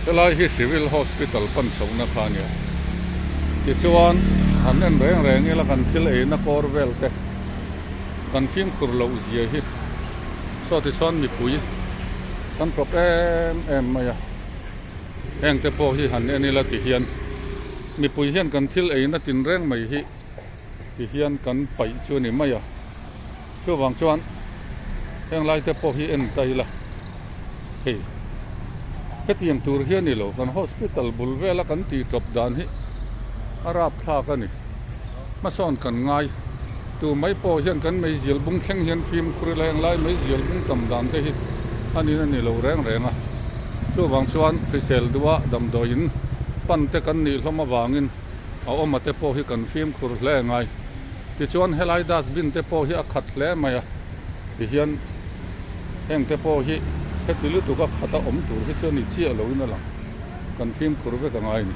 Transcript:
Helai hi Civil Hospital pan chhohna kha a nia. Tichuan, han en reng reng ila kan thil eina kawr vel te kan fimkhur loh zia hi saw tichuan mipui kan tawp em em mai a. Heng te pawh hi han en ila tihian mipui hian kan thil eina tinreng mai hi tihian kan paih chu a ni mai a. Chuvang chuan heng lai te pawh hi en ta ila hei hetiang tur hi a ni lo kan hospital bul vela kan tih tawp dan hi a rap thlak a ni hmasawn kan ngai tu mai pawh hian kan meizial bung thleng hian fimkhur ila heng lai meizial bung tam dan te hi a nin a ni lo reng reng a chuvang chuan hrisel duha damdawiin pan te kan nih hlawm avangin a awm a te pawh hi kan fimkhur hle ngai. Tichuan helai dustbin te pawh hi a khat hle mai a, tihian heng te pawh hi heti lutuk a khat a awm tur hi chu a ni chiah loin a lang, kan fimkhur vek a ngai a ni.